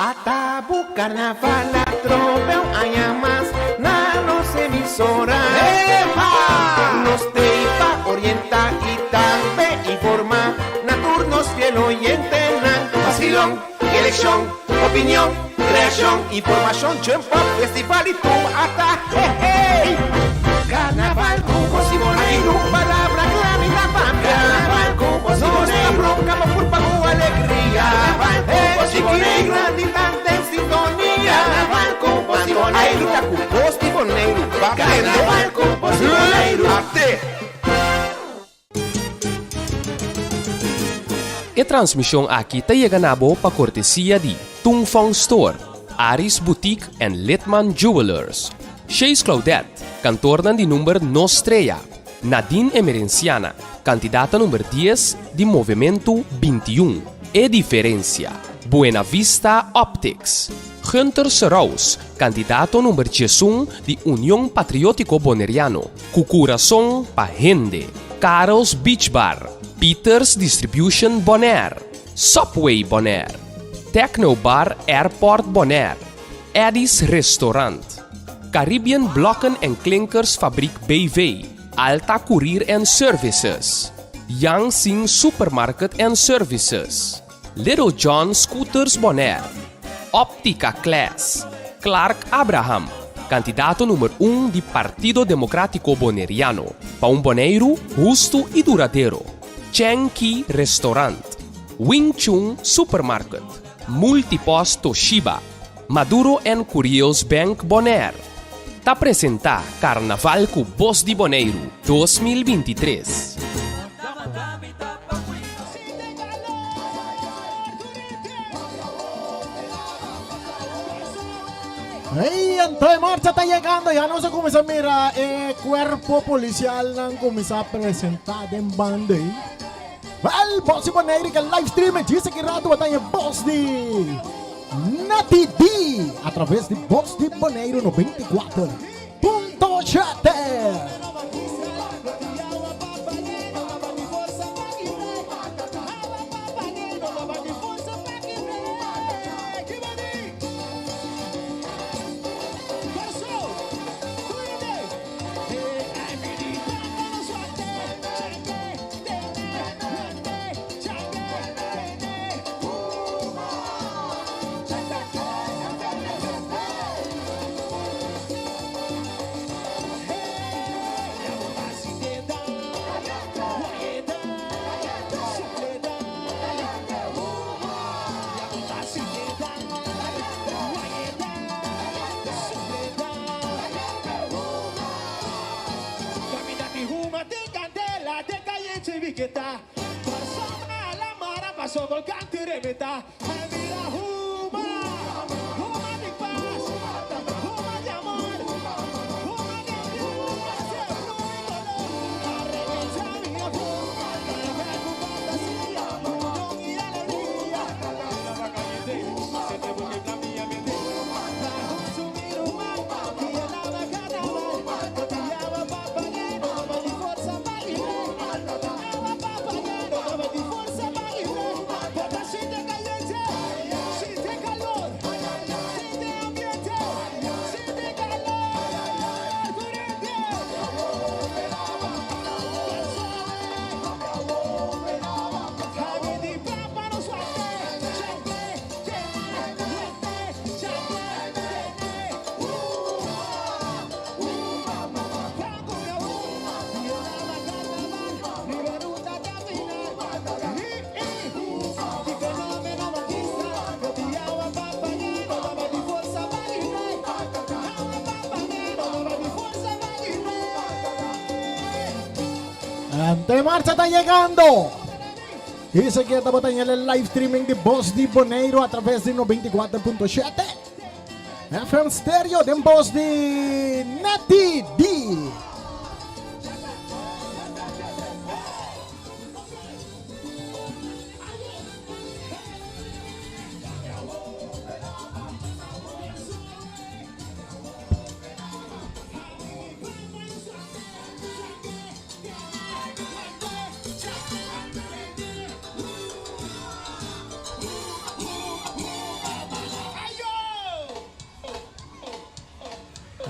Ata bo carnaval atrobe un aña mas na nos emisora. Nos t'ey pa orienta y tambe informa na tur nos fiel oyentenan. Vacilon, eleccion, opinion, creacion, informacion, jump up, festival y tur ata hey hey. Carnaval cu Bos di Boneiru, palabra cla mi ta papia. Carnaval cu Bos di Boneiru, nos ta bronca pa purpa cu alegria. Carnaval cu Bos di Boneiru, grandi tan den sintonia. Carnaval cu Bos di Boneiru, ay cu Bos di Boneiru, ba prende. Carnaval cu Bos di Boneiru, ate. E transmishon aki ta yega na bo pa kortesia di Tung Fong Store, Aris Boutique en Litman Jewelers, Chase Claudette, kantornan di number No Strea, Nadine Emerenciana, kandidata number dies di Movementu 21, E Diferencia, Buena Vista Optics, Gunther Seraus, kandidato number 11 di Union Patriótiko Boneriano, Ku kurason pa hende, Karel's Beach Bar, Peters Distribution Bonaire, Subway Bonaire, Techno Bar Airport Bonaire, Eddie's Restaurant, Caribbean Blokken en Klinkers Fabriek BV, Alta Courier and Services, Yang Sing Supermarket and Services, Little John Scooters Bonaire, Optica Class, Clark Abraham, kandidato number un di Partido Democratico Boneriano, pa un Boneiru hustu i duradero, Cheng Kee Restaurant, Wing Chun Supermarket, Multipost Toshiba, Maduro en Curios Bank Bonaire, ta presentá Karnaval ku Bos di Boneiru 2023. Hey, anto e marcha ta yegando. Ya nos a cuminsa mira e cuerpo policialnan cuminsa presenta den banda ei. Wel, Bos di Bonaire ke live stream djis aki rato bo ta haña bos di Natty D a traves di Bos di Bonaire 94.7. Ante marcha ta yegando. Dice que tabata en el live streaming di Bos di Boneiro a través di 94.7 FM Stereo den bos di Natty D.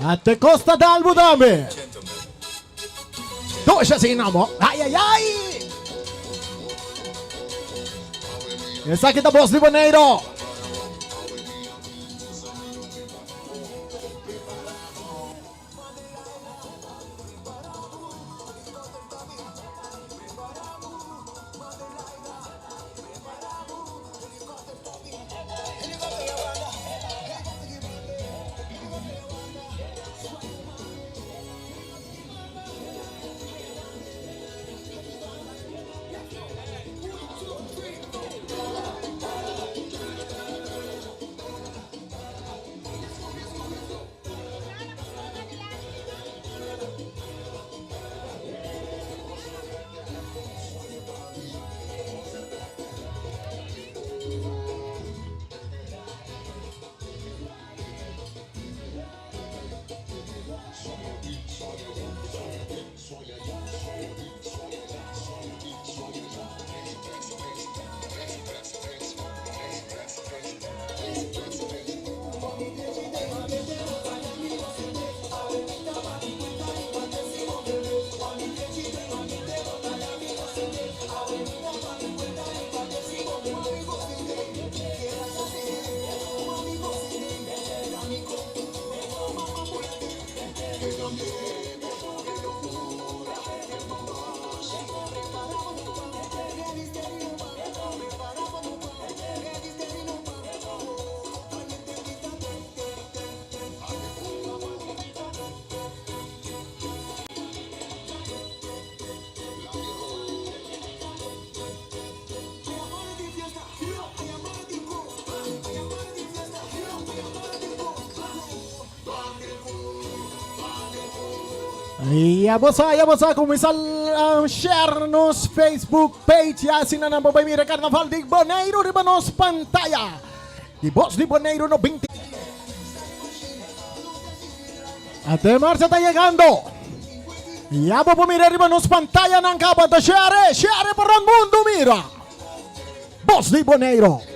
Ate Costa Dalbu tambe. Dos asina mo. Ai ai ai. Esaki ta Bos di Boneiro. Ya bo sa, ya bo sa, kuminsá share nos Facebook page ya asina nan bo bai mira Karnaval di Boneiru riba nos pantaya. Di Bos di Boneiru no 20. Ate marcha ta yegando. Ya bo por mira riba nos pantaya nan kaba ta share, share pa rond mundu mira. Bos di Boneiru.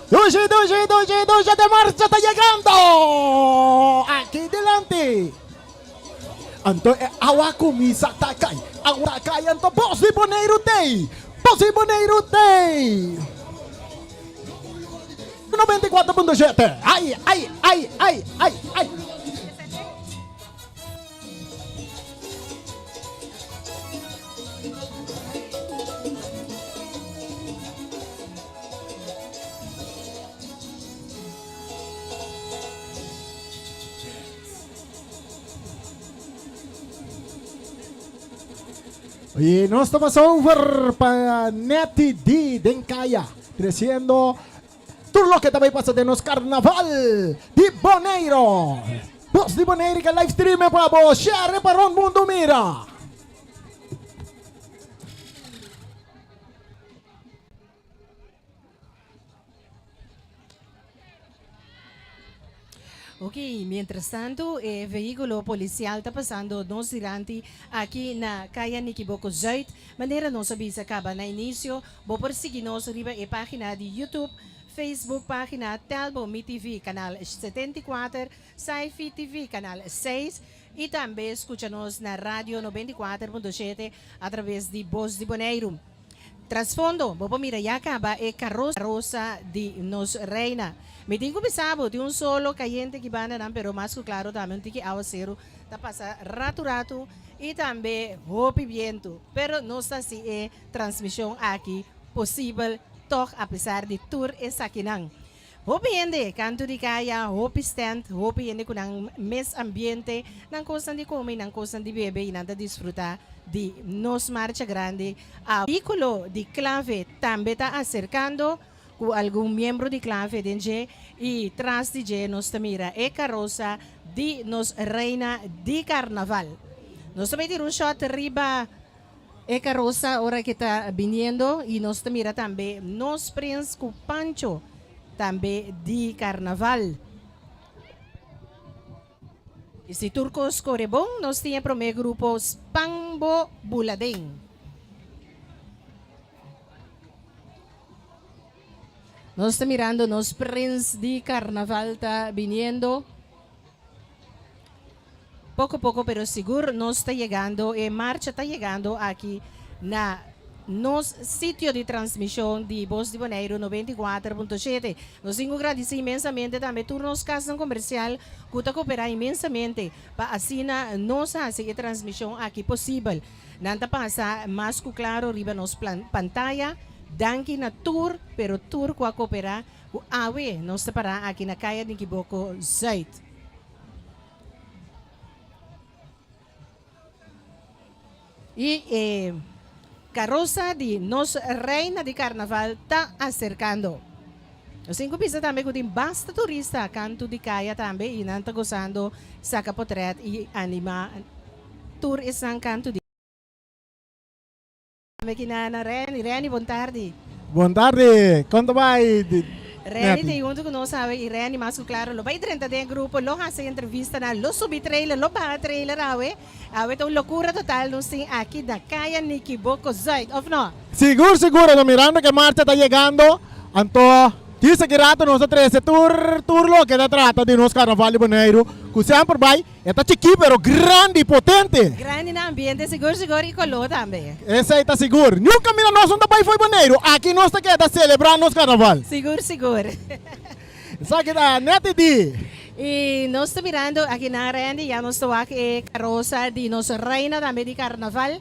Dushi, dushi, dushi, dushi de marcha ta yegando aki dilanti. Anto e awa kuminsá ta kai, awa ta kai, anto bos di Boneiru t'ei, bos di Boneiru t'ei. 94.7, ai, ai, ai, ai, ai, ai. Y nos ta pasa over pa Netty D den Kaya, treciendo tur loke ta bay pasa den nos Carnaval di Boneiro. Bos di Boneiro ka live stream pa bo, share pa rond mundo mira. Ok, mientras tanto e vehiculo policial ta pasando nos dilanti aki na Kaya Nikiboko Zuid. Manera nos a bisa caba na inicio, bo por sigui nos riba e pagina di YouTube, Facebook pagina Telbo Mi TV canal 74, Saifi TV canal 6 y tambe scucha nos na Radio 94.7 a traves di Bos di Boneiru. Trasfondo, bo por mira ya caba e carosa di nos Reina. Mi tin cu bisa bo, tin un solo cayente ki banda nan, pero mas cu claro tambe un tiki awaceru ta pasa ratu ratu y tambe hopi bientu. Pero nos ta haci e transmision aki. posibel tòg apesar di tur esakinan. Hopi hende kantu di kaya, hopi stand, hopi hende ku nan mes ambiente, nan kosnan di kome i nan kosnan di bebe i nan ta disfrutá di nos marcha grandi. A Vehíkulo di Clave tambe ta aserkando ku algun miembro di Clave den dje i tras di dje nos ta mira e karosa di nos Reina di Karnaval. Nos ta bai tira un shòt riba E karosa ora ke ta biniendo y nos ta mira tambe nos prins cu Pancho tambe di carnaval. Y si tur cos core bon nos tin e prome grupo Spanbo Buladen. Nos ta mirando nos prins di carnaval ta biniendo. Poco poco pero sigur nos ta yegando, e marcha ta yegando aki na nos sitio di transmision di Bos di Boneiru 94.7. Nos tin cu gradici inmensamente tambe tur nos casnan comercial cu ta coopera inmensamente pa asina nos haci e transmision aki posibel. Nan ta pasa mas cu claro riba nos pantaya. Danki na tur pero tur cu a coopera cu awe nos ta para aki na Kaya Nikiboko Zuid. I e karosa di nos Reina di Karnaval ta aserkando. Nos tin ku bisa tambe ku tin basta turista kantu di kaya tambe i nan ta gosando saka potret i anima tur esnan kantu di. Tambe ki na Reni. Reni, bon tardi. Bon tardi. Kon ta bai, Reni ta huntu ku nos awe i Reni mas ku klaro lo bai drenta den e grupo, lo hasi entrevistanan, lo subi trailer, lo baha trailer awe. Awe ta un lokura total nos tin aki na Kaya Nikiboko Zuid, of no? Sigur, sigur. Anto mirando ku e marcha ta yegando, anto disa ki rato nos ta trese tur tur loke ta trata di nos karnaval di Boneiru ku semper bai. E ta chikí pero grandi i potente. Grandi na ambiente sigur sigur i koló tambe. Esei ta sigur. Niun kaminda nos no ta bai fo'i Boneiru. Aki nos ta keda selebrá nos karnaval. Sigur sigur. Esaki ta nèt i di. I nos ta mirando aki nan Randy ya nos ta wak e karosa di nos reina tambe di karnaval.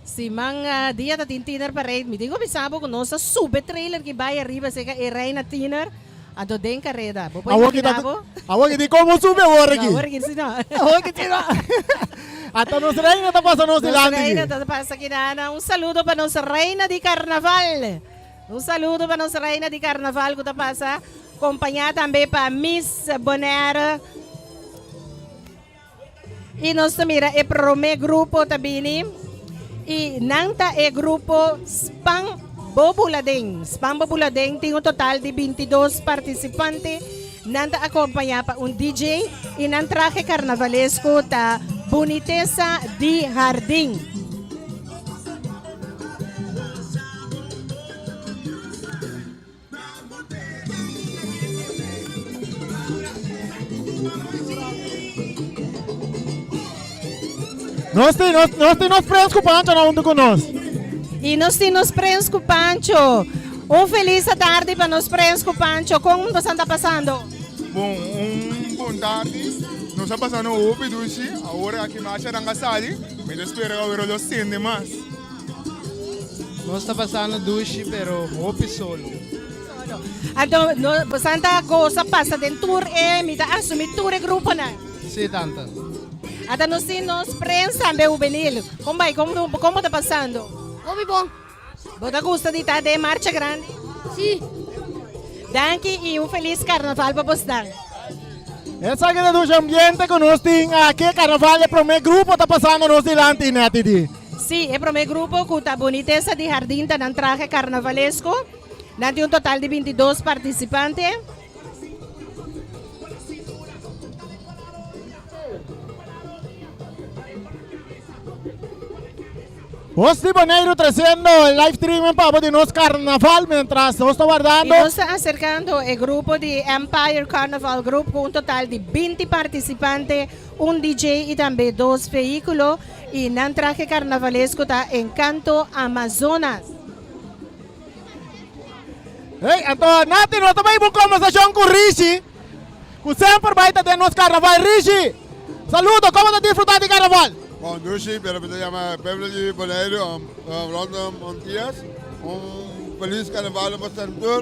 Siman dia ta tin tiner parade. Mi tin ku bisa bo ku nos ta sube trailer ki bai ariba serka e reina tiner. Anto den kareda, bo por imagina bo? Awor ki di komo subi awor aki. No, awor ki si no. Awor ki si no. Ata nos reina ta pasa nos dilanti. Nos reina ta pasa aki na. Un saludo pa nos reina di karnaval. Un saludo pa nos reina di karnaval ku ta pasa kompañá tambe pa Miss Bonaire. I nos ta mira e promé grupo ta bini i nan ta e grupo Span Bo Buladen. Span Bo Buladen tin un total di 22 partisipante. Nan ta akompañá pa un DJ i nan trahe karnavalesko ta Bunitesa di Hardin. Nos tin, nos, nos tin nos prens ku Pancho na huntu ku nos. I nos tin nos prens ku Pancho. Un felis tardi pa nos prens ku Pancho. Kon boso ta pasando? Bon, un bon tardi. Nos a pasando hopi dushi. Awor aki marcha nan a sali. Mi ta spera ku awor lo sende mas. Nos ta pasando dushi pero hopi solo. Solo. Anto no bosan ta gosa pasa den tur e mi ta asumi tur e gruponan. Si tanta. Ata nos tin nos prens tambe hubenil. Kon bai kon kon bo ta pasando? Hopi bon. Bo ta gusta di ta den marcha grandi? Si. Danki y un felis carnaval pa bosnan. Esaki ta dushi ambiente ku nos tin aki. Carnaval e prome grupo ta pasando nos dilanti Netty di. Sí, e promé grupo ku ta Bonitesa di Hardin ta nan trahe karnavalesko. Nan tin un total di 22 partisipante. Bos di Boneiru tresiendo e live streaming pa bo di nos karnaval mientras nos ta wardando. I nos ta aserkando e grupo di Empire Carnival Group ku un total di 20 partisipante, un DJ i tambe dos vehíkulo. I nan trahe karnavalesko ta Encanto Amazonas. Hey, anto Nati, nos ta bai un kombersashon ku Rishi, ku semper bai ta den nos karnaval. Rishi, saludo, komo ta disfrutá di karnaval? Bon, dushi, pero mi ta yama pueblo di Boneiru, rondom Antias. Un felis karnaval pa boso tur.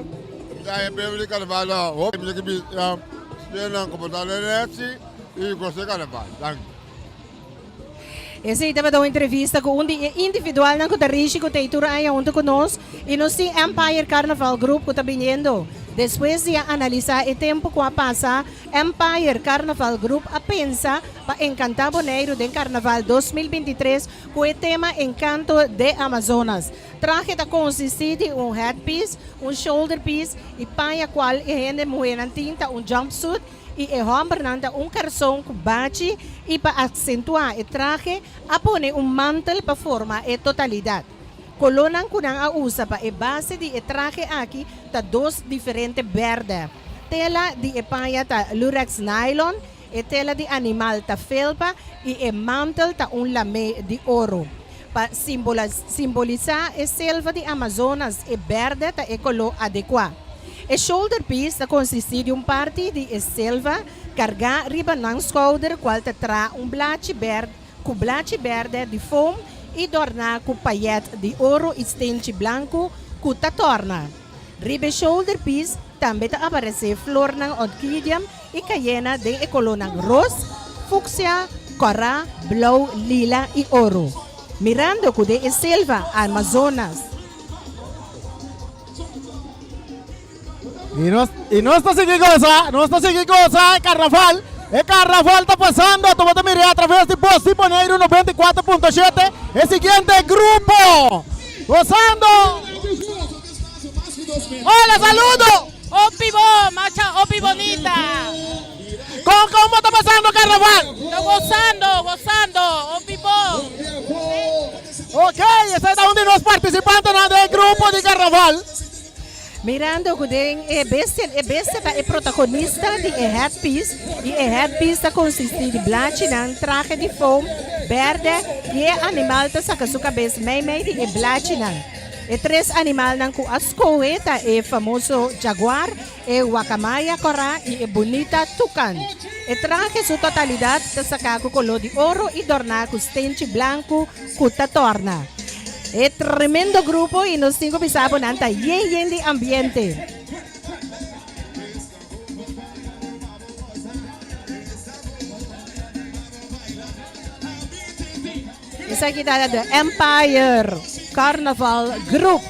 Mi ta haña bebe di karnaval hopi. Mi ta ke bisa nan ku bo ta resi i gosa karnaval. Danki. Esei tabata un entrevista ku un di e individualnan ku ta rishi ku ta ei tur aña huntu ku nos i nos tin Empire Carnaval Group ku ta biniendo. Despues di a analisá e tempu ku a pasa, Empire Carnaval Group a pensa pa enkantá Boneiru den Karnaval 2023 ku e tema Encanto de Amazonas. Trahe ta konsistí di un headpiece, un shoulder piece i paña kual e hende muhénan tin ta un jumpsuit I e hòmbernan ta un karson ku bachi i pa aksentuá e trahe a pone un mantel pa forma e totalidat. Kolónan ku nan a usa pa e base di e trahe aki ta dos diferente bèrdè. Tela di e paña ta lurex nylon, e tela di animal ta felpa i e mantel ta un lamé di oro. Pa simbolisá e selva di Amazonas e bèrdè ta e koló adekuá. E shoulder piece ta konsistí di un parti di e selva kargá riba nan skouder kual ta traha un blachi bèrdè ku blachi bèrdè di foam i dòrná ku payèt di oro i stenchi blanku ku ta tòrna. Riba e shoulder piece tambe ta aparesé flornan orkidiam i kayena den e kolónan ros, fuksia, kòrá, blou, lila i oro. Mirando ku den e selva Amazonas. Y nos, y nos ta sigui goza, nos ta sigui goza e carnaval. E carnaval ta pasando, tu bo ta mira a través di Bos di Boneiru 94.7. E siguiente grupo, gozando. Hola, saludo. Hopi bo, macha hopi bonita. Con, como ta pasando carnaval? Ta gozando, gozando, hopi bo. Ok, esei ta un di nos partisipantenan den e grupo di karnaval. Mirando ku den e bestia, e bestia ta e protagonista di e headpiece i e headpiece ta konsistí di blachinan, trahe di foam bèrdè i e animal ta saka su kabes meimei di e blachinan. E tres animalnan ku a skohe ta e famoso jaguar, E wakamaya kòrá i e bunita tukan. E trahe su totalidat ta saká ku koló di oro i dòrná ku stenchi blanku ku ta tòrna. E tremendo grupo i nos tin ku bisa bo nan ta yen yen di ambiente. Esaki ta The Empire Carnaval Group.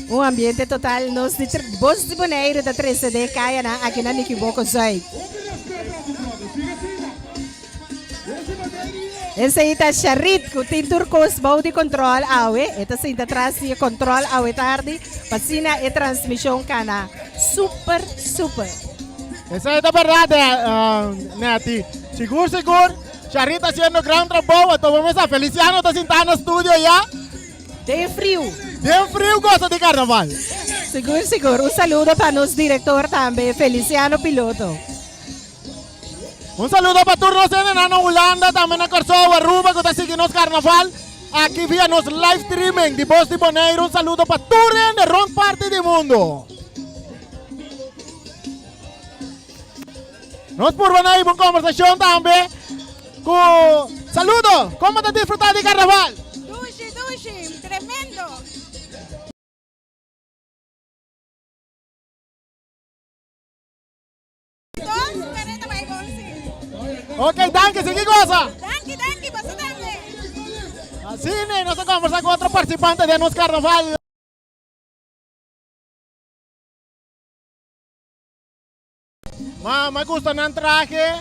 Un ambiente total nos di Bos di Boneiru ta trese den kayanan aki na Nikiboko Zuid. Esei ta Sharit ku tin tur kos bou di kontrol awe. E ta sinta tras di e kontrol awe tardi pa asina e transmishon kana super super. Esei ta berdad, Netty. Sigur sigur, Sharit ta haciendo gran trabou. Anto bo mesa Feliciano ta sinta na studio ya. Den friu. Den friu gosa di carnaval. Sigur sigur. Un saludo pa nos director tambe, Feliciano Piloto. Un saludo pa tur nos hendenan na Hulanda, tambe na Kòrsou, Aruba ku ta sigui nos karnaval aki via nos live streaming di Bos di Boneiru. Un saludo pa tur hende rònt parti di mundu. Nos purba na hiba un kombersashon tambe ku Saludo, komo ta disfrutá di karnaval? Dushi, dushi, tremendo. Dos, pero e ta bai bon si. Ok, danki, sigui goza. Danki, danki, boso tambe. Asina, nos a conversa cu otro participante den nos carnaval. Ma, ma gusta nan trahe,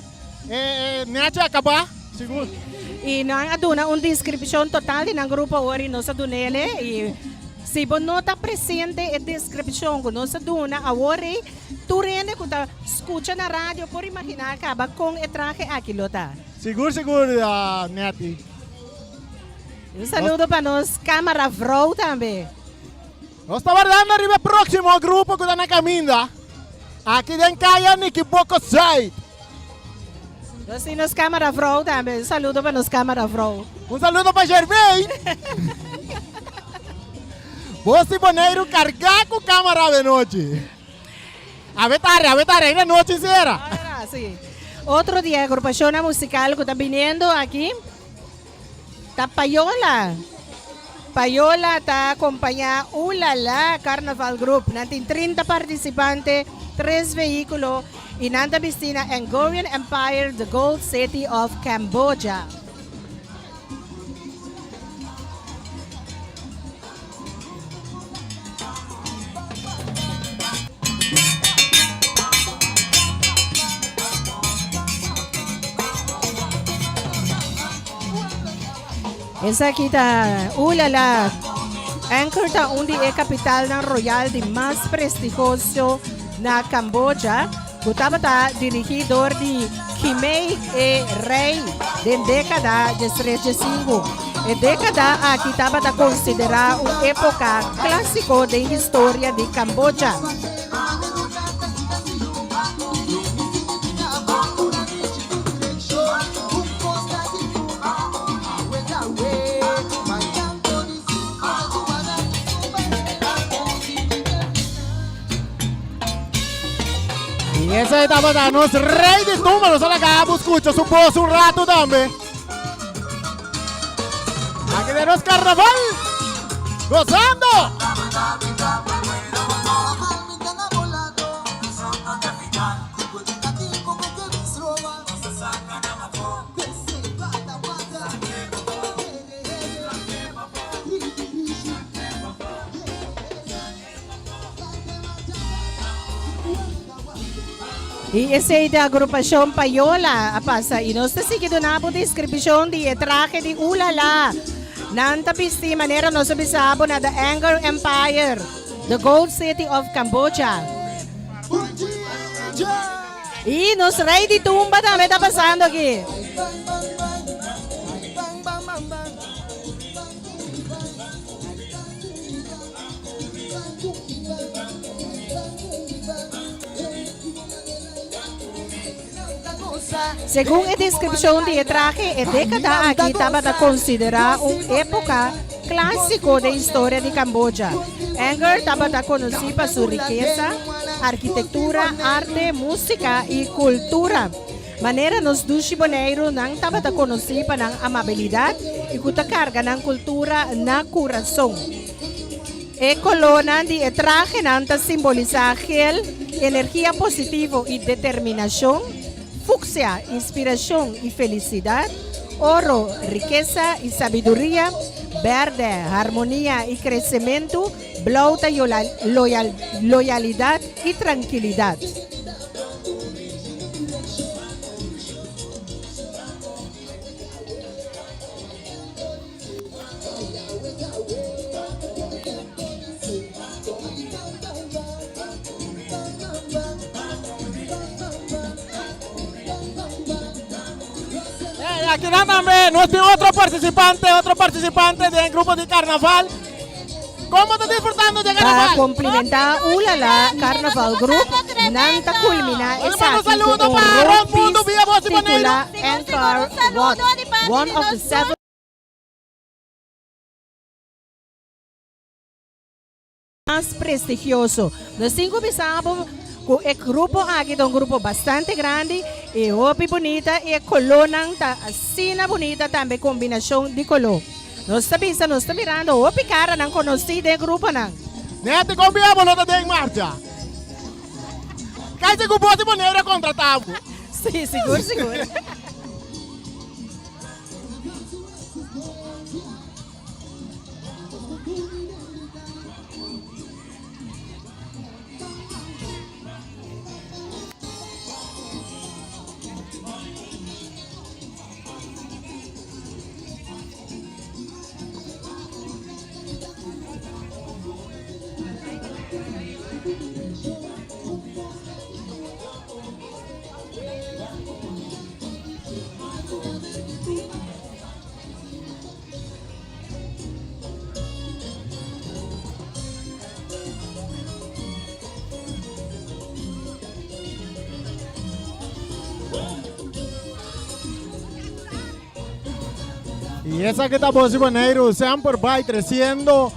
eh, eh, nechi a caba, sigur. Y nan a duna un descripcion total di nan grupo awor y nos a dunele y si bo no ta presente e descripcion cu nos a duna awor ey Tur hende ku ta skucha na radio por imaginá kaba kon e trahe aki lo ta. Sigur sigur Netty. Un saludo pa nos kamara vrou tambe. Nos ta wardando riba e próksimo grupo ku ta na kaminda aki den Kaya Nikiboko Zuid. Nos tin nos kamara vrou tambe. Un saludo pa nos kamara vrou. Un saludo pa Gervais. Bos di Boneiru kargá ku kamara de nochi. Awe tarde, awe tarde, ainda nochi sera. Ora, sí. Otro di e agrupacionnan musical cu ta biniendo aki ta Payola. Payola ta acompaña Ulala Carnaval Group. Nan tin 30 participante, tres vehiculo y nan ta bisti na Angkorian Empire, The Gold City of Cambodia. Esaki ta Ulala. Angkor ta un di e kapitalnan royal di mas prestigoso na Camboja, ku tabata dirigí dor di Khmer e Rei den dékada diestres-diesinku. E dékada aki tabata konsiderá un époka klásiko den historia di Camboja. Y ese tabata nos rey di tumba. Nos a laga bo escucha su voz un rato tambe. Aquí de nos carnaval. Gozando. Y esey de agrupacion Payola a pasa. Y nos ta sigui duna bo descripcion di e trahe di Ulala. Nan ta bisti manera nos a bisa bo na The Angkor Empire, The Gold City of Cambodia. Y nos rey di tumba tambe ta pasando aki. Segun e deskripshon di e trahe, e dékada aki tabata konsiderá un époka klásiko den historia di Cambodja. Angkor tabata konosí pa su rikesa, arkitektura, arte, músika i kultura. Manera nos dushi Boneiru, nan tabata konosí pa nan amabilidat i ku ta karga nan kultura na kurason. E kolónan di e trahenan ta simbolisá gel, energia positivo i determinashon, fuksia, inspirashon i felisidat, oro, rikesa i sabiduria, bèrdè, harmonia i kresementu, blou ta loyalidat i trankilidat. Hey, aki nan tambe nos tin otro participante, otro participante den grupo di carnaval. Como ta disfrutando di Pa carnaval? complementa Ulala Carnaval Group, nan ta culmina Bueno, manda un esaki cu saludo un pa road rond mundo piece via Voz di Boneiru. titula Angkor Wat, one of the seven mas prestigioso. Nos tin cu bisa bo cu e grupo aki ta un grupo bastante grandi y hopi bunita y e colornan ta asina bunita tambe combinacion di color. Nos ta bisa nos ta mirando hopi caranan conoci den e gruponan. Neti con bia bo lo ta den marcha. Casi cu bo di Bonaire a contrata bo. Si, sigur sigur. Y esaki ta Bos di Boneiru semper bai treciendo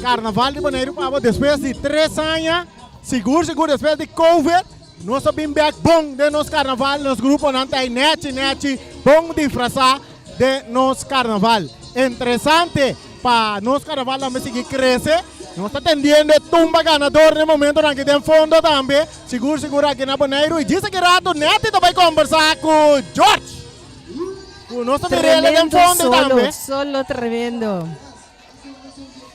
Carnaval di Boneiru pa bo despues di tres aña. Sigur sigur despues di covid nos a bin bek bon den nos carnaval, nos gruponan ta ei nechi nechi bon disfrasa den nos carnaval. Interesante pa nos carnaval tambe sigui crece. Nos ta tendiendo e tumba ganador den momentonan aki den fondo tambe, sigur sigur aki na Boneiru. Y djis aki rato Netty ta bay combersa cu George. Cu nos ta mir'el den fondo tambe. Solo, solo tremendo.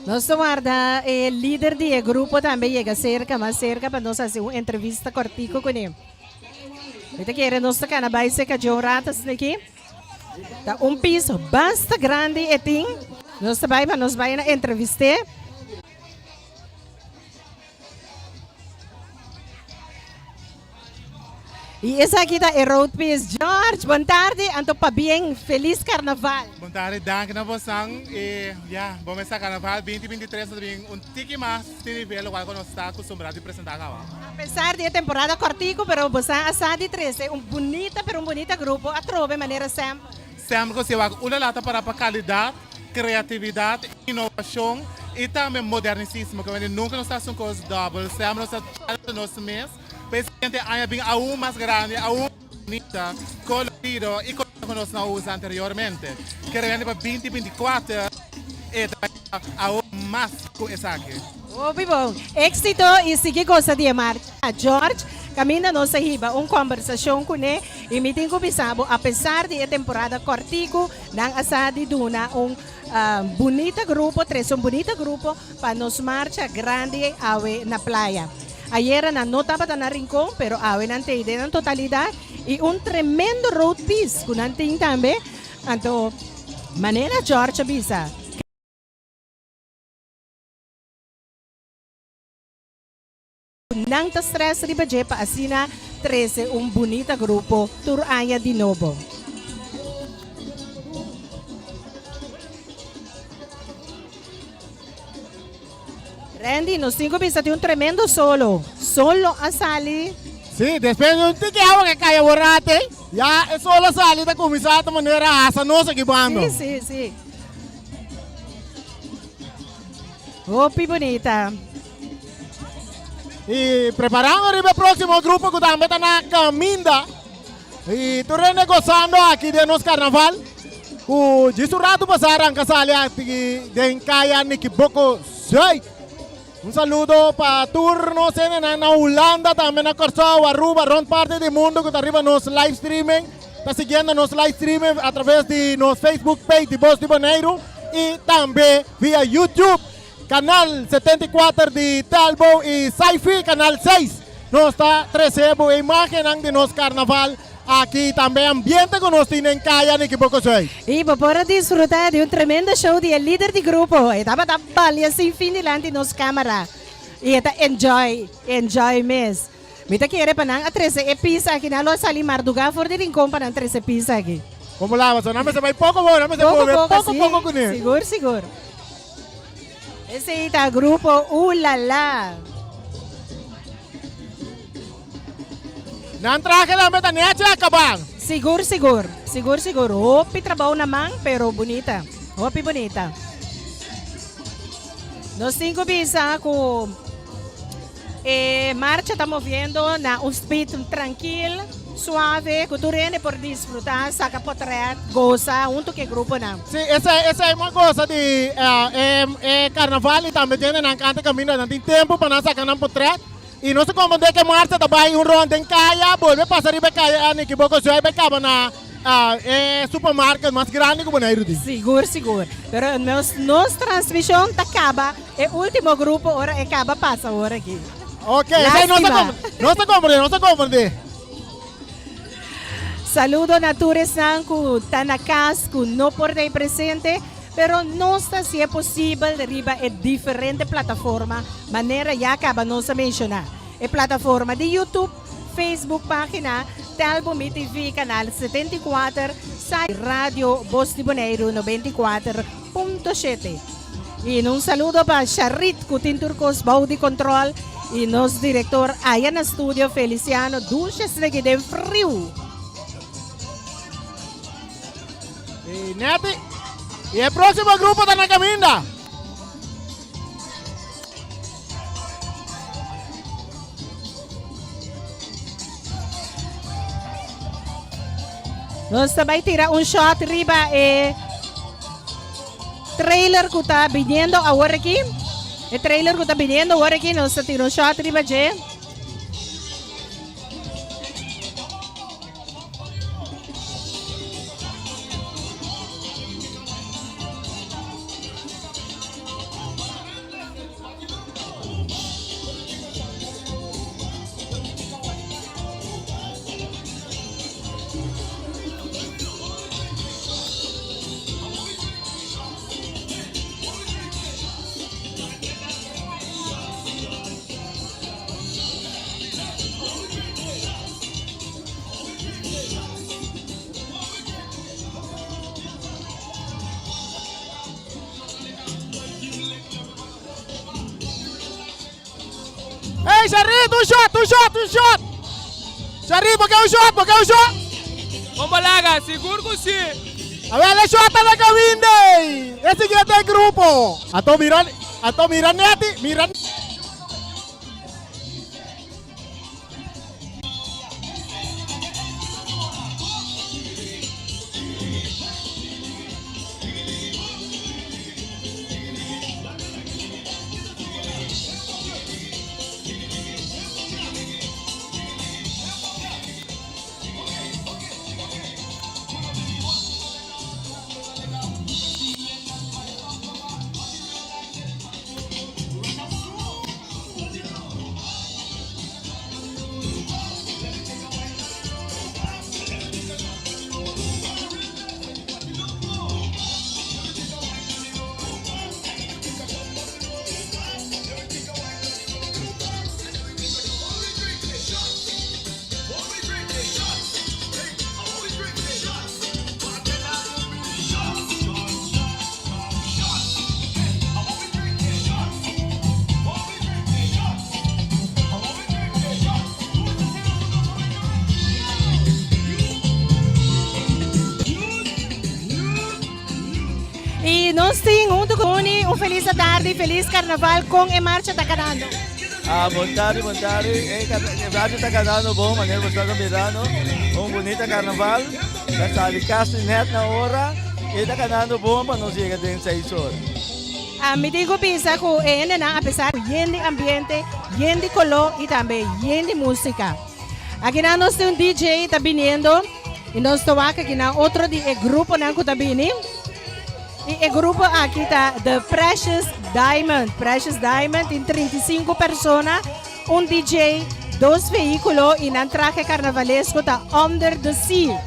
Nos ta warda e lider di e grupo tambe yega serka, mas serka pa nos hasi un entrevista kortiko kuné. Mi ta kere nos ta kana bai serka dje un rato asina aki. Ta un piso basta grandi e tin. Nos ta bai pa nos bai na entrevist'é. Y esaki ta e road piece. George, bon tardi, anto pabien, feliz carnaval. Bon tardi, danki na bosan. Y ya, bon mesa carnaval 2023 ta bin un tiki mas tin nivel locual cu nos ta acostumbra di presenta caba. A pesar di e temporada cortico, pero bosan a sa di trece un bunita pero un bunita grupo atrobe manera semper. Semper cu si wak unda lata para pa calidad, Creatividad, innovacion y tambe modernicismo, que wende nunca nos ta haci un cos dobel, semper nos ta challenge nos mes pa e siguiente aña bin aun mas grandi, aun mas bunita, colorido y cosnan cu nos no a usa anteriormente. Kere wende pa 2024 e ta bay aun mas cu esaki. Hopi bon. Éxito y sigui goza di e marcha. George, caminda nos a hiba un combersacion cune y mi tin cu bisa bo apesar di e temporada cortico, Nan a sa di duna un bunita grupo, trece un bunita grupo pa nos marcha grandi awe na playa. Ayera nan no tabata na Rincon, pero awe nan t'ei den nan totalidad y un tremendo road piece cu nan tin tambe. Anto, manera George a bisa. Nan ta stress riba dje pa asina trece un bunita grupo tur aña di nobo. Randy, nos tin cu bisa tin un tremendo solo. Solo a sali. Sí, despues di un tiki awa ke kai aworate, ya e solo a sali ta kuminsá ta manera hasa nos aki bando. Sí, sí, sí. Hopi bunita. Y preparando riba e próximo grupo ku tambe ta na caminda. Y tur hende gozando aki den nos carnaval. Ku djis un rato pasá arranca sali aki den Kaya Nikiboko Zuid. Un saludo pa tur nos hendenan na Hulanda, tambe na Kòrsou, Aruba, rond parti di mundo ku ta riba nos live streaming. Ta siguiendo nos live streaming a traves di nos Facebook page di Bos di Boneiru y tambe via YouTube. Canal 74 di Telbo y Sci-Fi Canal 6. Nos ta trece bo e imagennan di nos carnaval aki tambe ambiente cu nos tin den Caya Nikiboko Zuid. Y bo por a disfruta di un tremendo show di e lider di grupo. E tabata balia sin fin dilanti nos camara y e ta enjoy, enjoy mes. Mi ta kere pa nan a trece e pizza aki, nan lo a sali marduga for di Rincon pa nan trece pizza aki. Como laba so, nan mester bay poco bo, nan mester Poco move poco, poco si, poco cune. Sigur sigur. Esey ta grupo Ulala. Nan trahe tambe ta nechi a caba. Sigur sigur, sigur sigur. Hopi trabou na man pero bunita, hopi bunita. Nos tin cu bisa cu. E marcha ta moviendo na un speed trankil, suave, ku tur hende por disfrutá, saka potrèt, gosa huntu ku e gruponan. Sí, esei esei mas gosa di e e karnaval i tambe djentenan kanta kaminda nan tin tempu pa nan saka nan potrèt i nos ta komprendé ku e marcha ta bai un rònt den kaya, bolbe pasa riba e kaya Nikiboko Zuid bai kaba na E supermarket mas grandi ku Boneiru tin. Sigur sigur. Pero nos nos transmishon ta kaba e ultimo grupo ora e kaba pasa ora aki. Ok, esei nos ta nos ta komprendé, nos ta komprendé. Saludo na tur esnan ku ta na kas ku no por ta ei presente, pero nos ta hasié posibel riba e diferente plataforma manera ya kaba nos a menshoná. E plataforma di YouTube, Facebook página Telbo Mi TV kanal 74, Sai Radio Bos di Boneiru 94.7. I un saludo pa Sharit ku tin tur kos bou di kontrol i nos direktor aya na studio Feliciano Dulce Sneki den friu. I Netty i e próksimo grupo ta na kaminda. Nos ta bai tira un shot riba e trailer ku ta biniendo awor aki. E trailer ku ta biniendo awor aki, nos ta tira un shot riba dje. Hey, Charit, un shot, un shot, un shot! Charit, bo ke un shot, bo ke un shot? Bomba laga, sigur ku si! A ver, e shot ta na kawinde! E siguiente grupo! Ato mira, ato mira neti, mira. Y nos tin hunto cu Uni un feliz tarde y feliz carnaval con e marcha ta canando. Ah, bon tarde, bon tarde. E marcha ta canando bon, manera bo ta mirando. Un bunita carnaval. Ta sali casi net na ora. E ta canando bon pa nos yega den seis or. Ah, mi tin cu bisa cu e hendenan a pesar cu yen di ambiente, yen di color y tambe yen di musica. Akinan nos tin un DJ ta biniendo y nos ta wak akinan otro di e gruponan cu ta bini. Y e grupo aki ta The Precious Diamond. Precious Diamond tin 35 persona, un DJ, dos vehiculo y nan traje carnavalesco ta Under the Sea.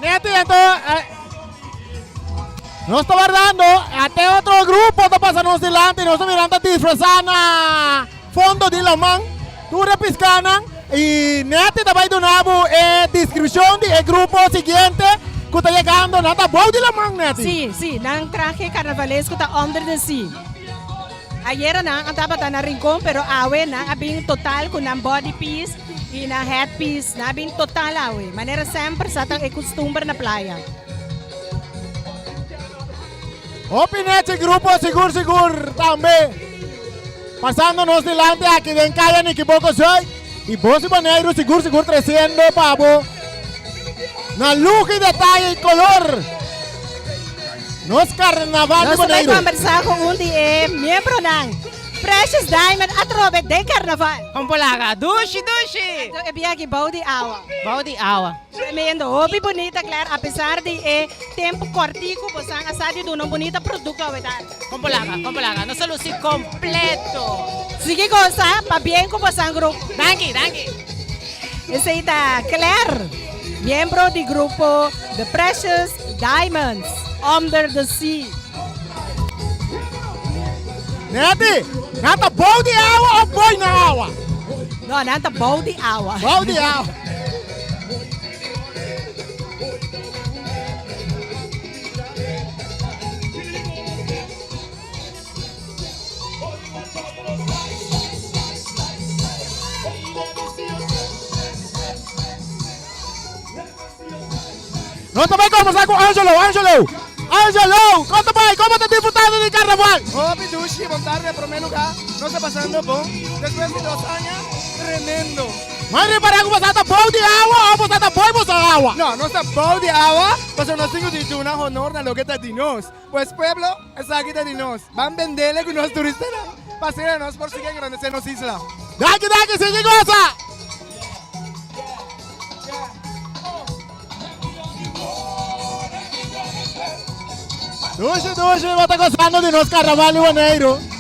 Neti anto eh, nos ta wardando ate otro grupo ta pasa nos dilanti nos ta mirando ta disfrazá na fondo di laman tur e piscanan y Neti ta bai duna bo e descripcion di e grupo siguiente cu ta yegando nan ta bou di laman Neti. Sí, sí, nan traje carnavalesco ta under the sea. Ayera nan a tabata na Rincon pero awe nan a bin total cu nan body piece y nan head piece. Nan a bin total awe. Manera semper sa ta e custumber na playa. Hopi nechi grupo sigur sigur tambe pasando nos dilanti aki den Kaya Nikiboko Zuid y Bos di Boneiru sigur sigur treciendo pa bo na luho y detaye y color. Nos Carnaval di Nos ta bai Boneiru. kombersá ku un di e miembronan. Precious Diamond atrobe den Carnaval. Kon por laga? Dushi, dushi! Anto e bia aki bou di awa. Bou di awa. Tremendo, hopi bunita Claire, apesar di e tempu kòrtiku bosan a sa di duna un bunita produkto awe tardi. Kon por laga, kon por laga. Nos a lusi kompleto. Sigui gosa, pabien ku bosan grupo. Danki, danki. Esei ta Claire, miembro di grupo The Precious Diamonds, Under the Sea. Neti, nan ta bou di awa of boi na awa? No, nan ta bou di awa. Bou di awa. Nos ta bai conversa cu Angelo. Angelo! Angelo! Con ta bai? Como ta disfrutando di carnaval? Hopi dushi, bon tarde na prome lugar. Nos ta pasando bon. Despues di dos aña, tremendo. M'a ripara cu boso ta bou di awa of boso ta boi boso awa? No, nos ta bou di awa pasobra nos tin cu di duna honor na loke ta di nos. Pues pueblo, esaki ta di nos. Ban bendele ku nos turistanan pa asina nos por sigui engrandesé nos isla. Danki danki, sigui gosa! Dushi dushi bo ta gozando di nos carnaval di Boneiru.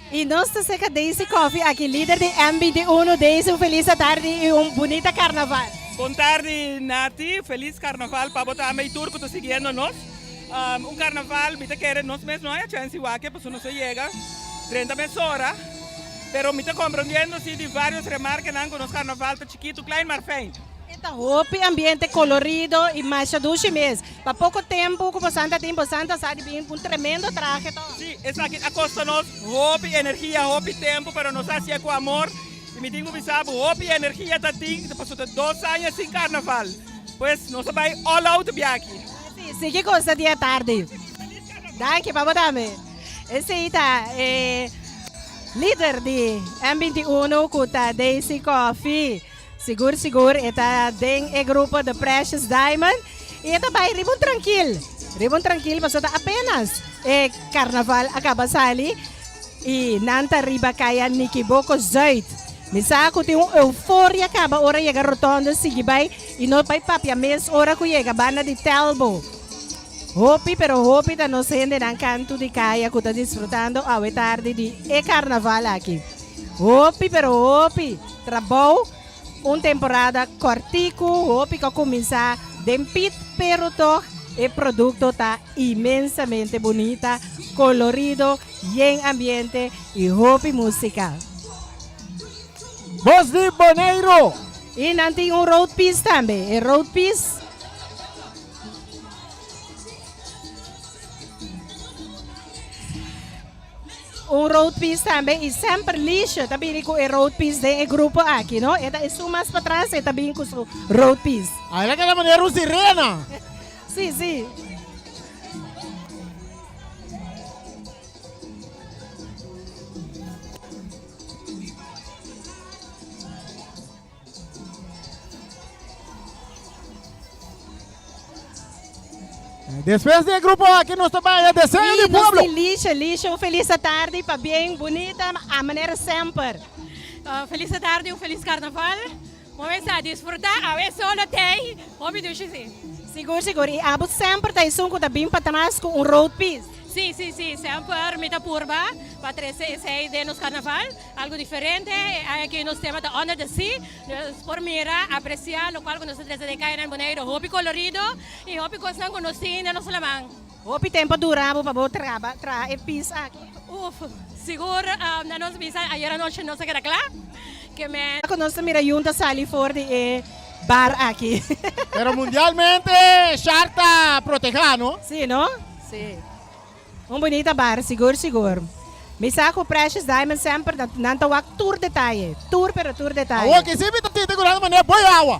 Y nos ta cerca Daisy Coffee aki, lider di M21. Daisy, un feliz atardi y un bunita carnaval. Bon tardi Nati, feliz carnaval pa bo tambe y tur cu ta siguiendo nos. Un carnaval mi ta kere nos mes no haya chance di wak pasobra nos a yega drenta mesora, pero mi ta comprendiendo si di varios remarkenan cu nos carnaval ta chikito, klein maar fijn. E ta hopi ambiente colorido y masha dushi mes. Pa poco tempo cu bosan ta tin, bosan ta sa di bin un tremendo trahe toch? Si, esaki a costa nos hopi energia, hopi tempo, pero nos a hacié cu amor. Y mi tin cu bisa bo, hopi energia ta tin, pasobra ta dos aña sin carnaval. Pues nos a bay all out biaki. Si, sigui goza di e tardi. Danki pa bo tambe. Esey ta e lider di M 21 cu ta Daisy Coffee. Sigur sigur e ta den e grupo The Precious Diamond y e ta bay riba un trankil, riba un trankil pasobra ta apenas e carnaval a caba sali y nan ta riba caya Nikiboko Zuid. Mi sa cu tin un euforia caba ora yega rotonde sigui bay y no bay papia mes ora cu yega banda di Telbo. Hopi pero hopi ta nos hendenan cantu di caya cu ta disfrutando awe tardi di e carnaval aki. Hopi pero hopi trabou, un temporada kòrtiku, hopi ku a kuminsá den pit pero tòg e produkto ta inmensamente bunita, kolorido, yen ambiente i hopi músika. Bos di Boneiru! I nan tin un road piece tambe, e road piece. Un road piece tambe y semper Lisha ta bini cu e road piece den e grupo aki, no? E ta esun mas patras e ta bin cu su road piece. Ah, el a keda manera un sirena. Sí, sí. Despues di e grupo aki nos ta bai e deseo di pueblo. Nos tin Lisha, Lisha un felis atardi pa bien bunita a manera semper. Felis atardi un felis carnaval. Bo mester a disfruta awe solo tey hopi dushi si. Sigur sigur y abo semper ta esun cu ta bin patras cu un road piece. Si si si semper mi ta purba pa trece esey den nos carnaval. Algo diferente, e aña aki nos tema ta Under the Sea, nos por mira, aprecia locual cu nos ta trece den cayanan Boneiru, hopi colorido y hopi cosnan cu nos tin den nos laman. Hopi tempo a dura bo pa bo traba traha e piece aki? Uf, sigur na nos bisa ayer anochi nos a keda cla, ke men. Cu nos ta mira yunta sali for di e bar aki. Pero mundialmente shark ta proteha, no? Si, no? Si. Un bunita bar, sigur sigur. Mi sa cu Precious Diamond semper ta nan ta wak tur detaye, tur pero tur detaye. Awor ki si mi ta sinti cu nan ta manera boy awa.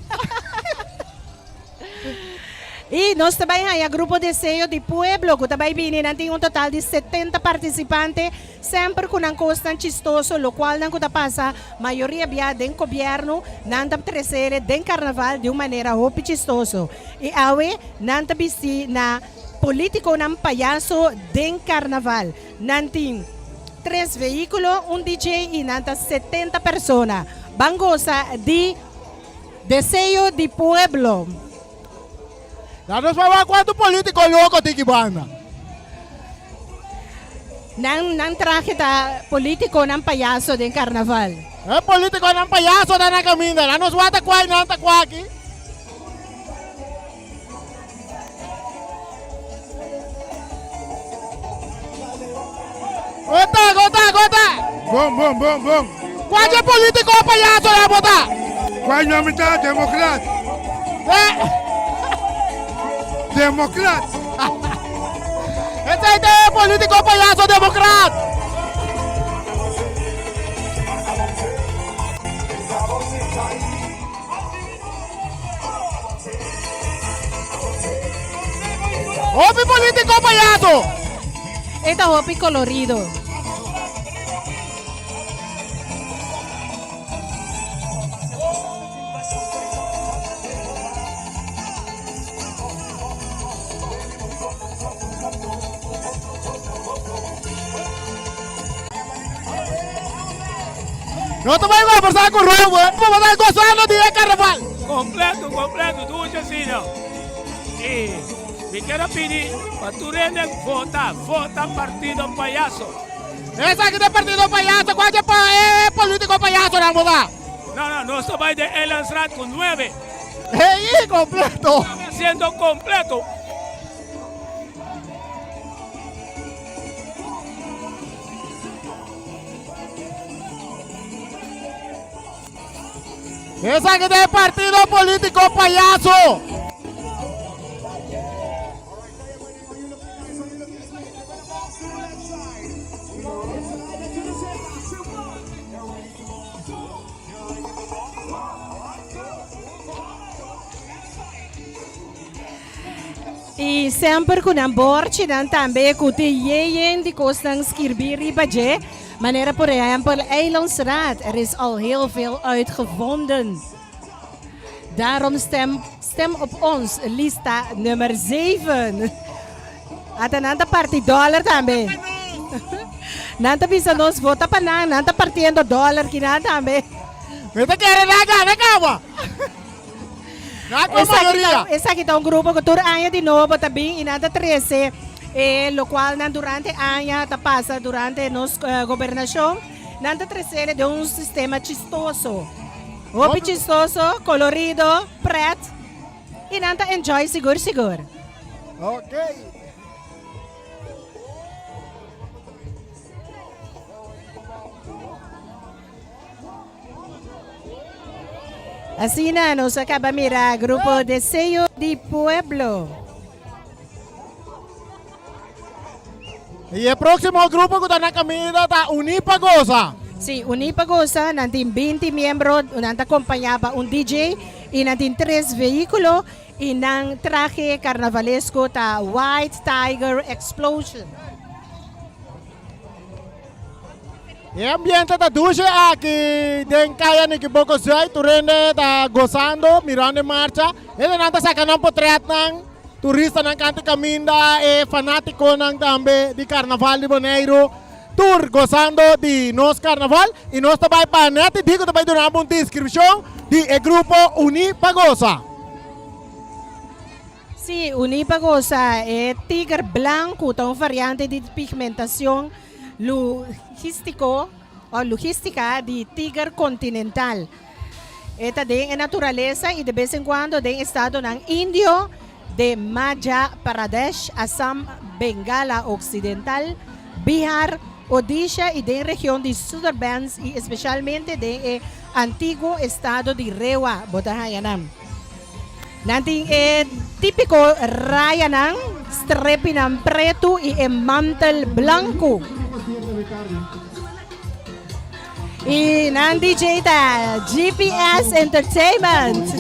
I nos ta bai haña Grupo Deseo di Pueblo ku ta bai bini. Nan tin un total di 70 partisipante, semper ku nan kosnan chistoso, lokualnan ku ta pasa mayoria bia den gobièrnu, nan ta tresele den karnaval di un manera hopi chistoso. I awe nan ta bisti na politikonan payaso den karnaval. Nan tin tres vehíkulo, un DJ i nan ta 70 persona. Ban gosa di Deseo di Pueblo. Laat nos pa wak cuanto politico loco tin ki banda. Nan nan trahe ta politiconan payaso den carnaval. E politiconan payaso ta na caminda. Laat nos wak ta cuai nan ta cua aki. Gota, gota, gota. Bon, bon, bon, bon. Cual dje politico payaso ya bo ta? Cual no mi ta? Democrat. Eh? Democrat. Esey ta e politico payaso democrat. Hopi politico payaso. E ta hopi colorido. No ta bai conversa cu Robert, bo ta gozando di e carnaval. Completo, completo, dushi asina. Y mi kier a pidi pa tur hende vota, vota Partido Payaso. Esaki ta Partido Payaso, cual ta e politico payasonan bo ta? No, no, nos ta bai den Eilandsraad cu nuebe. Hey, completo. Siendo completo. Esaki ta e partido politico payaso. I semper ku nan borchinan tambe ku tin yeyen di kosnan skirbí riba dje, manera por ehèmpel Eilandsraad, er is al heel veel uitgevonden. Daarom stem, stem op ons, lista nummer 7. Ata nan ta parti dòler tambe. Nan ta bisa nos vota pa nan, nan ta partiendo dòler kinan tambe. Mi ta kere nan gana kaba. Nan ku mayoria. Esaki ta un grupo ku tur aña di nobo ta bin i nan ta trese e lokual nan durante aña ta pasa durante nos gobernashon. Nan ta tresele den un sistema chistoso. Hopi chistoso, kolorido, pret i nan ta enjoy sigur sigur. Ok. Asina nos a caba mira grupo Deseo di Pueblo. Y e próximo grupo cu ta na caminda ta Uní pa Goza. Sí, Uní pa Goza, nan tin 20 miembro, nan ta acompaña pa un DJ y nan tin tres vehiculo y nan traje carnavalesco ta White Tiger Explosion. E ambiente ta dushi aki den Kaya Nikiboko Zuid. Tur hende ta gozando, mirando e marcha. Hendenan ta saka nan potretnan, turistanan kanta kaminda, e fanatikonan tambe di Karnaval di Boneiru. Tur gozando di nos karnaval. I nos ta bai pa Netty Dico ta bai duna bo un deskripshon di e grupo Uní pa Goza. Sí, Uní pa Goza, e tiger blanku ta un variante di pigmentacion logístiko o logística di tiger kontinental. E ta den e naturalesa i de bes en kuando den estadonan indio de Madhya Pradesh, Assam, Bengala Oksidental, Bihar, Odisha i den region di Sundarbans i espeshalmente den e antiguo estado di Rewa bo ta haña nan. Nan tin e típiko rayanan, strepinan pretu i e mantel blanku. I nan DJ ta GPS Entertainment.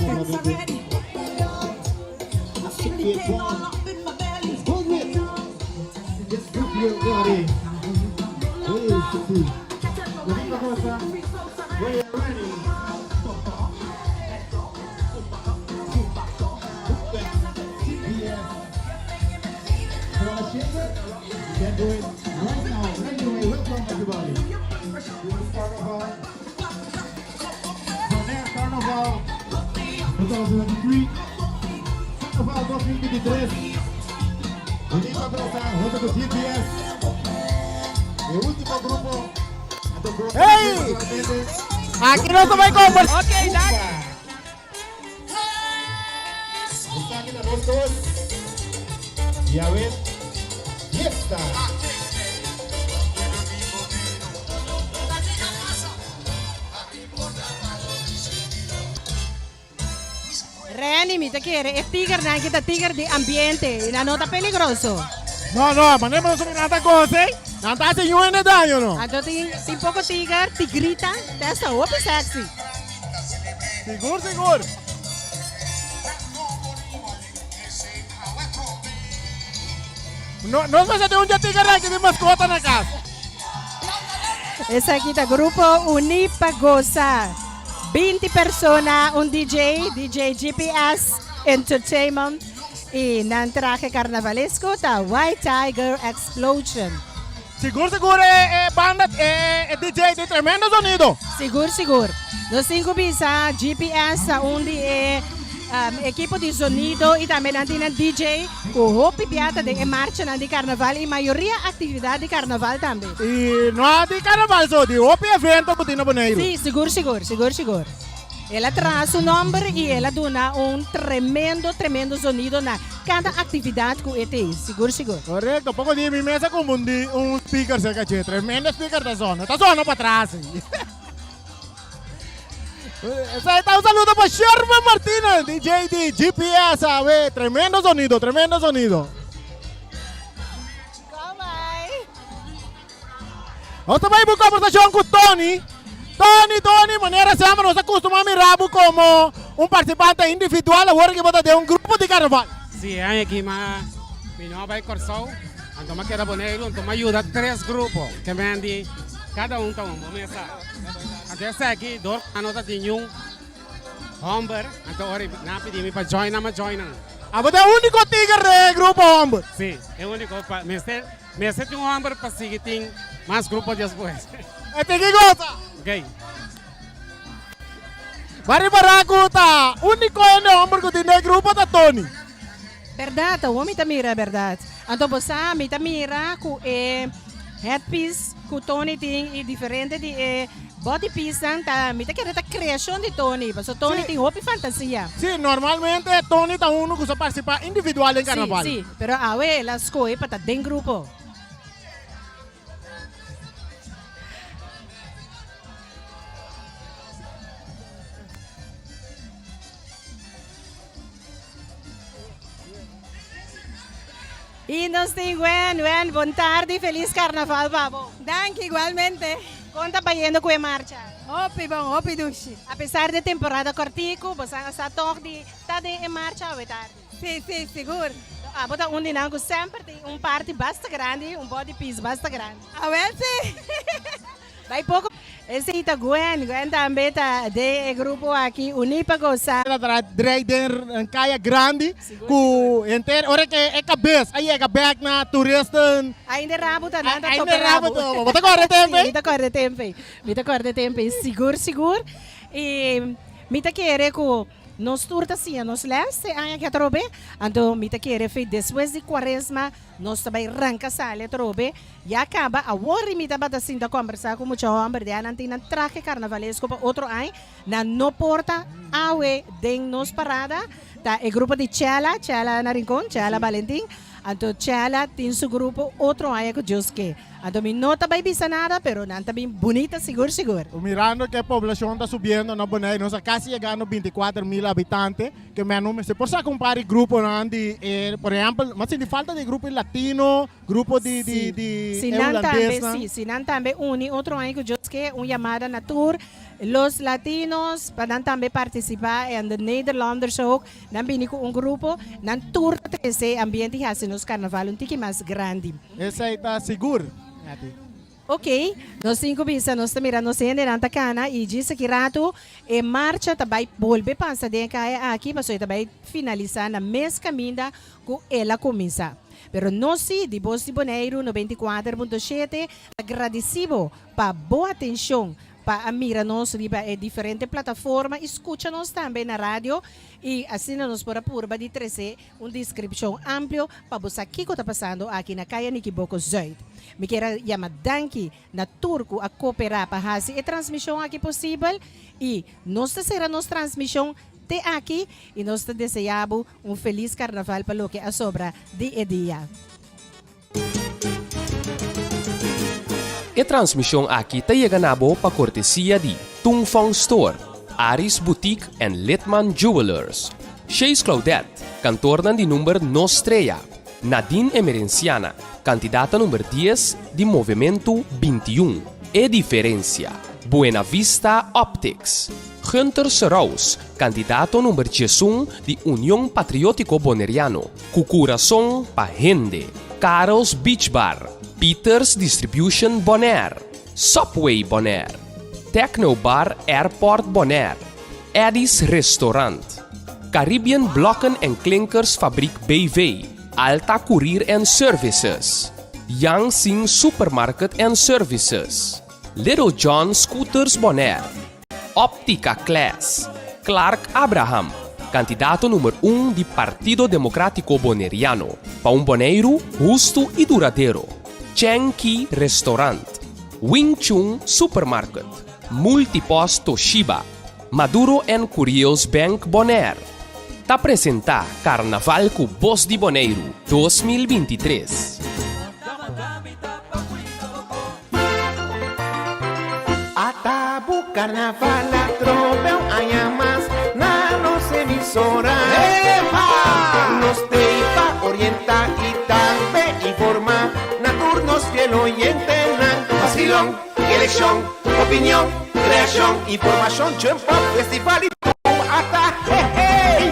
Hey! Aki nos ta bai kombersa. Ok, danki. Esaki ta nos dos y awe fiesta. Renny, mi ta kere e tigernan ki ta tiger di ambiente y nan no ta peligroso. No, no, manera nos mira nan ta goza ey, nan ta haci niun hende daño no. Anto tin tin poco tiger, tigrita, ta hasta hopi sexy. Sigur, sigur. No, nos mester tin un dje tiger aki di mascota na cas. Esaki ta Grupo Uní pa Goza. 20 persona, un DJ, DJ GPS Entertainment y nan traje carnavalesco ta White Tiger Explosion. Sigur sigur e banda e DJ tin tremendo sonido. Sigur sigur. Nos tin cu bisa GPS ta un di e ekipo di sonido y tambe nan tin nan DJ cu hopi bia ta den e marchanan di carnaval y mayoria actividad di carnaval tambe. Y no di carnaval so, di hopi evento cu tin na Boneiru. Si, sigur sigur, sigur sigur. El a traha su nomber y el a duna un tremendo tremendo sonido na cada actividad cu e tin, sigur sigur. Correcto, poco di mi mes a confundi un speaker cerca dje, tremendo speaker ta zona, ta zona pa tras. Esaki ta un saludo pa Sherman Martinez, DJ di GPS awe, tremendo sonido, tremendo sonido. Nos ta bai bu kombersashon ku Tony. Tony, Tony, manera semper nos a kustumá mira bo komo un partisipante individual, awor aki bo ta den un grupo di karnaval. Sí, e aña aki ma mi no a bai Kòrsou, anto m'a keda Boneiru, anto m'a yuda tres grupo ke men di kada un ta un, bo mesa. Anto esaki dor ku nan no ta tin niun hòmber, anto ora nan a pidi mi pa join nan, m'a join nan. Abo ta e úniko tiger den e grupo hòmber? Sí, e úniko pa mester. Mester tin un homber pa sigui tin mas grupo despues. E tin ki gosa. Ok. Bo ripara ku ta uniko hende homber ku tin den e grupo ta Tony. Berdad, awor mi ta mira berdad. Anto bo sa mi ta mira ku e headpiece ku Tony tin i diferente di e body piece nan ta mi ta kere ta creacion di Tony pasobra Tony tin hopi fantasia. Si, normalmente Tony ta uno ku sa participa individual den carnaval. Si, si. Pero awe el a scohe pa ta den grupo. Y nos tin Gwen. Gwen, bon tardi, feliz carnaval pa bo. Danki, igualmente. Con ta bayendo cu e marcha? Hopi bon, hopi dushi. A pesar di temporada cortico, bo sa sa toch di ta den e marcha awe tardi. Sí, sí, sigur. Abo ta un di nan ku semper tin un parti basta grandi, un body piece basta grandi. Awel sí. Bai poko. Esei ta Gwen. Gwen tambe ta den e grupo aki Uní pa Gosa. Ta traha drei den kaya grandi ku henter ora ke e kabes a yega bek na toeristen. Ainda e rabo ta nan ta topa rabo. Ainda e rabo. Bo ta kòrda e tempu ei? Mi ta kòrda e tempu ei. Mi ta kòrda e tempu ei sigur sigur. I mi ta kere ku. Nos tur ta siña nos les e aña aki atrobe, anto mi ta kere fe despues di cuaresma nos ta bay ranca sali atrobe. Ya caba awor y mi tabata sinta combersa cu mucha homber di nan tin nan trahe carnavalesco pa otro aña, nan no por ta awe den nos parada, ta e grupo di Chela, Chela na Rincon, Chela Valentin, anto Chela tin su grupo otro aña cu Dios ke. Anto mi no ta bai bisa nada, pero nan ta bin bunita sigur sigur. Mirando ku e poblashon ta subiendo na Boneiru, nos a kasi yegando 24 mil habitante, ke men no mester por saka un par di gruponan di, por ehèmpel, m'a sinti falta di grupo latino, grupo di Si nan tambe, hulandesnan. Si, si nan tambe uni otro aña ku Dios ke, un yamada na tur los latinos pa nan tambe partisipá en de Nederlanders ook, nan bini ku un grupo, nan tur ta trese ambiente i hasi nos karnaval un tiki mas grandi. Esei ta sigur, Nati. Ok, nos tin ku bisa, nos ta mira nos hendenan ta kana i djis aki ratu e marcha ta bai bolbe pasa den e kaya aki pasobra e ta bai finalisá na mes kaminda ku el a kuminsá. Pero nos si di Bos di Boneiru 94.7 ta gradisí bo pa bo atenshon pa a mira nos riba e diferente plataforma i skucha nos tambe na radio i asina nos por a purba di trese un deskripshon amplio pa bo sa kiko ta pasando aki na Kaya Nikiboko Zuid. Mi kier a yama danki na tur ku a koperá pa hasi e transmishon aki posibel i nos ta sera nos transmishon te aki i nos ta deseá bo un felis karnaval pa loke a sobra di e dia. E transmishon aki ta yega na bo pa kortesia di Tung Fong Store, Aris Boutique en Litman Jewelers, Chase Claudette, kantornan di number No Strea, Nadine Emerenciana, kandidata number 10 di Movementu 21, E Diferencia, Buena Vista Optics, Gunther Seraus, kandidato number 11 di Union Patriótiko Boneriano, ku kurason pa hende, Karel's Beach Bar, Peters Distribution Bonaire, Subway Bonaire, Techno Bar Airport Bonaire, Eddie's Restaurant, Caribbean Blokken en Klinkers Fabriek BV, Alta Courier and Services, Yang Sing Supermarket and Services, Little John Scooters Bonaire, Optica Class, Clark Abraham, kandidato number 1 di Partido Demokrátiko Boneriano, pa un Boneiru hustu i duradero, Chen Ki Restaurant, Wing Chun Supermarket, Multipost Toshiba, Maduro en Curios Bank Bonaire. Ta presentá Karnaval ku Bos di Boneiru 2023. Ata bo karnaval atrobe un aña mas na nos emisora. Epa! Nos t'ei pa orientá i tambe informá na tur nos fiel oyentenan. Basilon, elekshon, opinion, kreashon, informashon, jump up, festival i tur ata hey hey.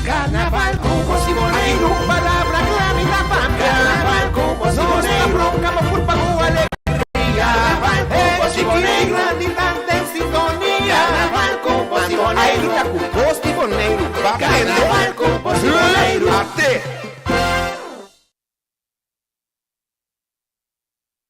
Karnaval ku Bos di Boneiru, palabra kla mi ta papia. Karnaval ku Bos di Boneiru, nos ta bronka pa purpa ku alegria. Karnaval ku Bos di Boneiru, grandi tanta en sintonia. Karnaval ku Bos di Boneiru, ay grita ku Bos di Boneiru, ba prende. Karnaval ku Bos di Boneiru, ate.